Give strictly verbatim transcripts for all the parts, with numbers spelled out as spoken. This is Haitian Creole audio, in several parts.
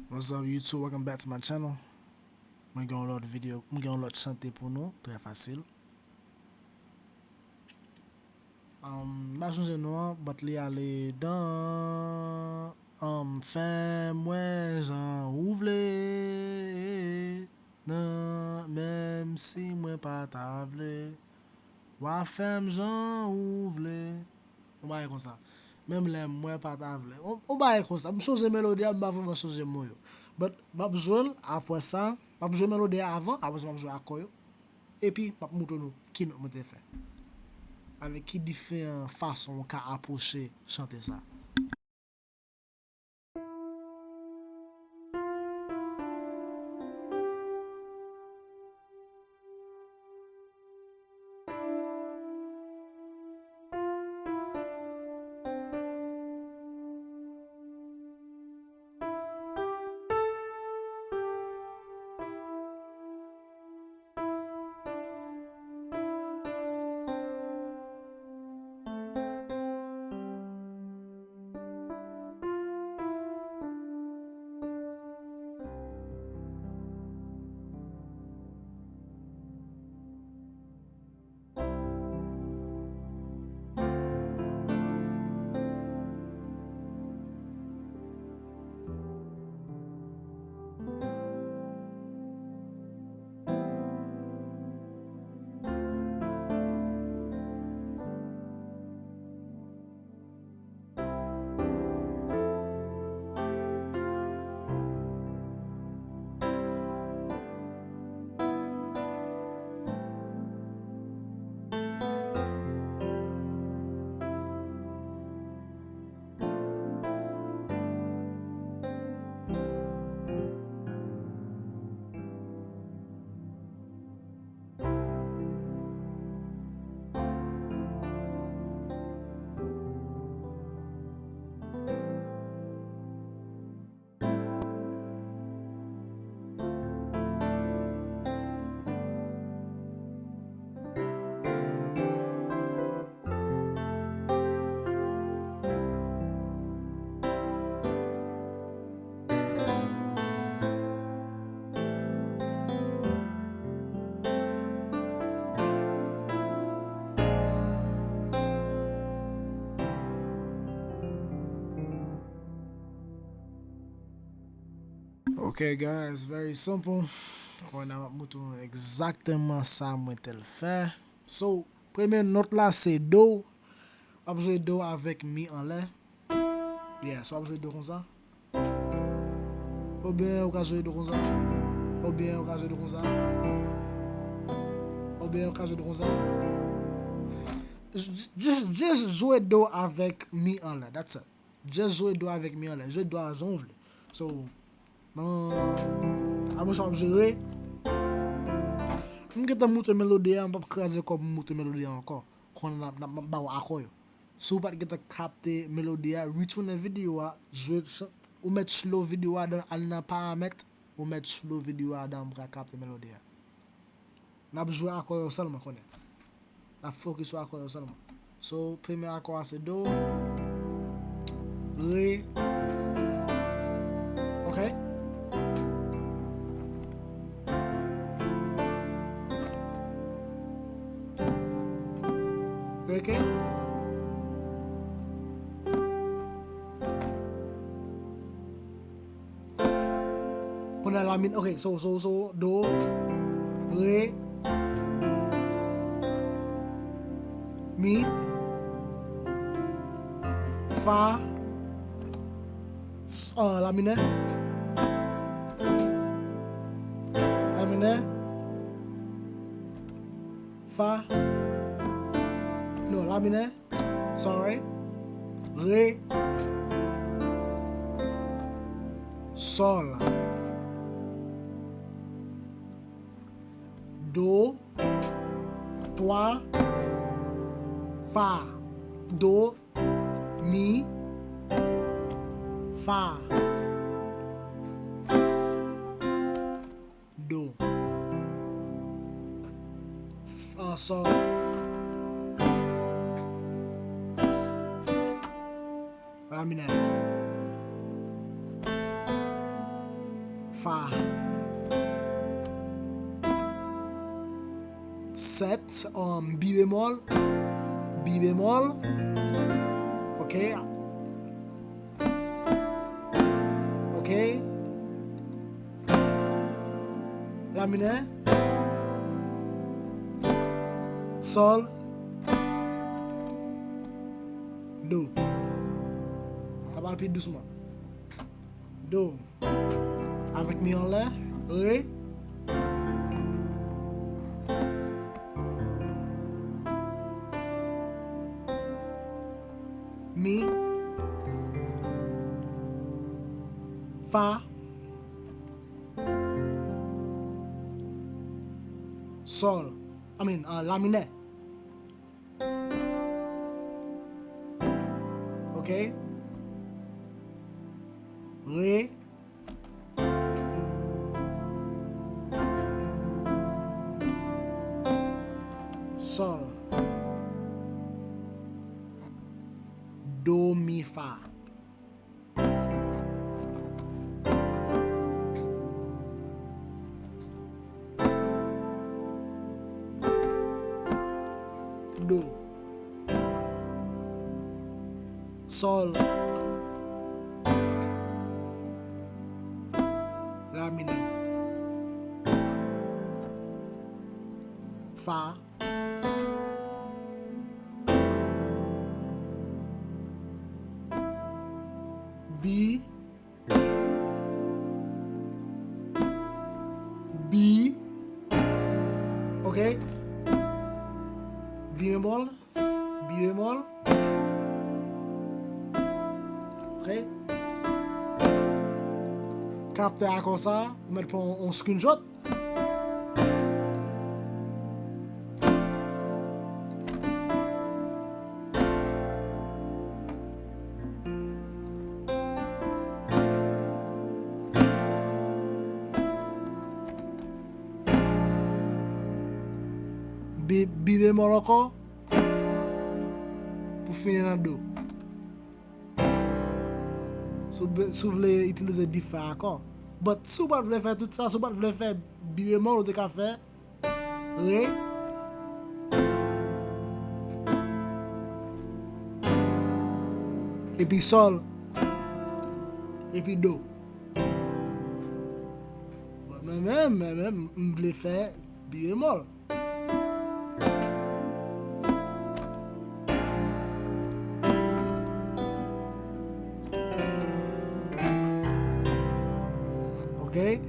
What's up YouTube? Welcome back to my channel. Mwen gen yon lòt videyo, mwen gen yon lòt chante pou nou, trè fasil. Um, m pa sonje non an, but li ale dan, um, fè m wè jan ou vle, nan, menm si mwen pa ta vle, w a fè m jan ou vle. Yon bagay konsa. Menm lè mwen pa ta vle. Yon, yon bagay konsa. M sonje melodi a, m pa vrèman sonje mo yo. But, m ap jwe l, apre sa, m ap jwe melodi a avan, apre sa, m ap jwe akò yo. Epi, m ap montre nou ki nòt mwen te fè. Avèk ki diferan fason w ka apwoche chante sa. Ok, guys, very simple. Kounye a m ap montre nou egzakteman sa mwen te fè. So, premye nòt la se do. W ap jwe do avèk mi anlè. Yeah, so w ap jwe do konsa. Oubyen ou ka jwe do konsa. Oubyen ou ka jwe do konsa. Oubyen ou ka jwe do konsa. J-, just, just jwe do avèk mi anlè. That's it. Just jwe do avèk mi anlè. Jwe do a jan w vle. So, nan, apre sa w ap jere. M gentan montre melodi a, m p ap kraze kò pou m montre melodi a ankò. Kounye a m ap, m ap ba w akò yo. Si w pa t gentan kapte melodi a, retounen videyo a, jwe chan-, ou mèt slow videyo a, dan, al nan paramèt, ou mèt slow videyo a, dan pou ka kapte melodi a. N ap jwe akò yo sèlman kounye a. N ap fokis sou akò yo sèlman. So, premye akò a se do, re, ok? Re, ok? Kounye a la min-, ok, so, so, so, do, re, mi, fa, s-, ah, la minè, la minè, fa, non, la minè, sorry. Re. Sòl. Do. Twa. Fa. Do. Mi. Fa. Do. An sòl. La minè. Fa. Sèt, um, B bemòl. B bemòl. Ok. Ok. La minè. Sòl. Do. N ap al pi dousman. Do. Avèk mi anlè. Re. Mi. Fa. Sòl. I mean, uh, la minè. Ok. Re. Sòl. Do, mi, fa. Do. Sòl. La minè. Fa. B. B. Ok. B bemòl. B bemòl. Ok. Kaptè a konsa, ou mèt pran yon screenshot. B, B bemòl ankò pou fini nan do. Si w be-, si w vle itilize dife akò. But si w pa t vle fè tout sa, si w pa t vle fè B bemòl, ou te ka fè re, epi sòl, epi do. But mwen menm, mwen menm, m vle fè B bemòl. Ok.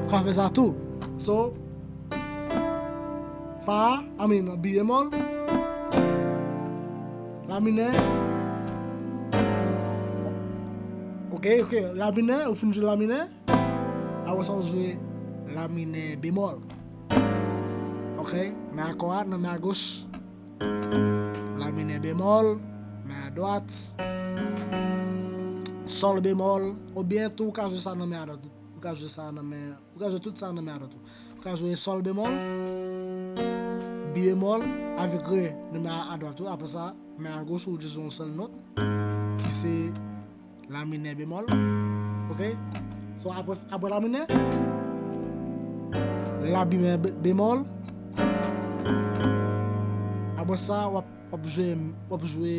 Ou ka fè sa tou. So, fa, I mean, B bemòl, la minè. Ok, ok, la minè, ou fin jwe la minè. Apre sa, ou jwe la minè bemòl. Ok, men akò a nan men a goch. La minè bemòl, men a dwat. Sòl bemòl, oubyen tou ou ka jwe sa nan men a dwat. Ou ka jwe sa nan men, ou ka jwe tout sa nan men a dwat ou. Ou ka jwe sòl bemòl, B bemòl, avèk re nan men a dwat ou. Apre sa, men a goch ou jwe yon sèl nòt, ki se la minè bemòl. Ok? So, apre, apre la minè, la minè be-, bemòl. Apre sa, w ap, w ap jwe, w ap jwe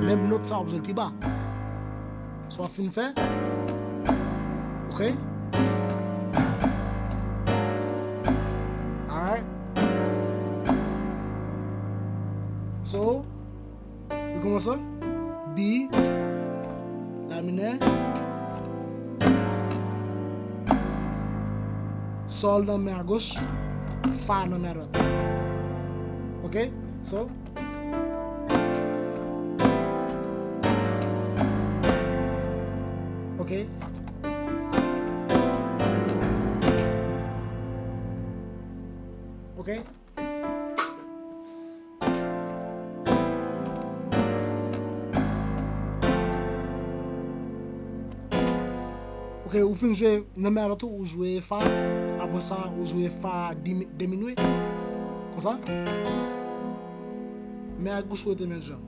menm nòt sa, w ap jwe l pi ba. So, w ap fin fè. Ok? Alright. So, nou kòmanse. B, la minè, sòl nan men a goch, fa nan men a dwat. Ok? So, ok. Ok. Ok, ou fin jwe nan men a dwat ou, ou jwe fa, apre sa, ou jwe fa dimi-, diminye. Konsa. Men ak gouch ou te met jan.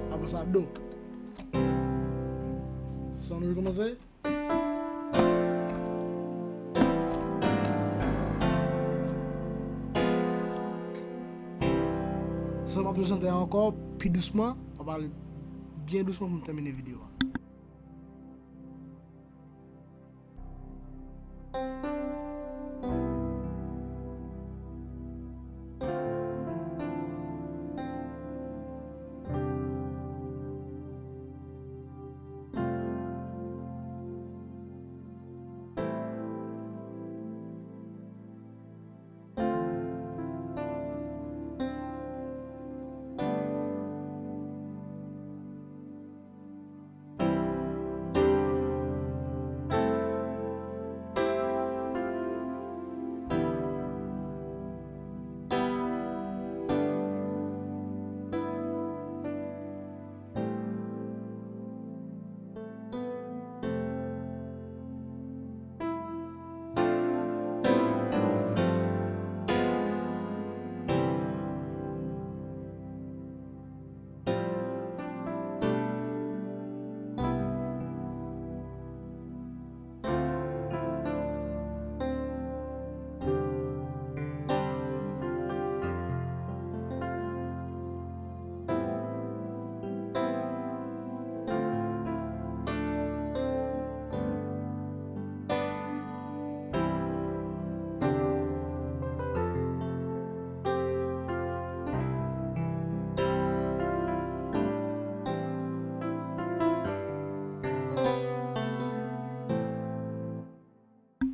Apre sa, do. Sa nou rekòmanse. Sa m ap chante ankò, pi dousman, m ap pale byen dousman pou m tèmine videyo a.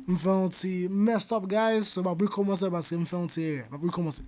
M fè yon ti messed up, guys, so m ap rekòmanse paske m fè yon ti erè. M ap rekòmanse.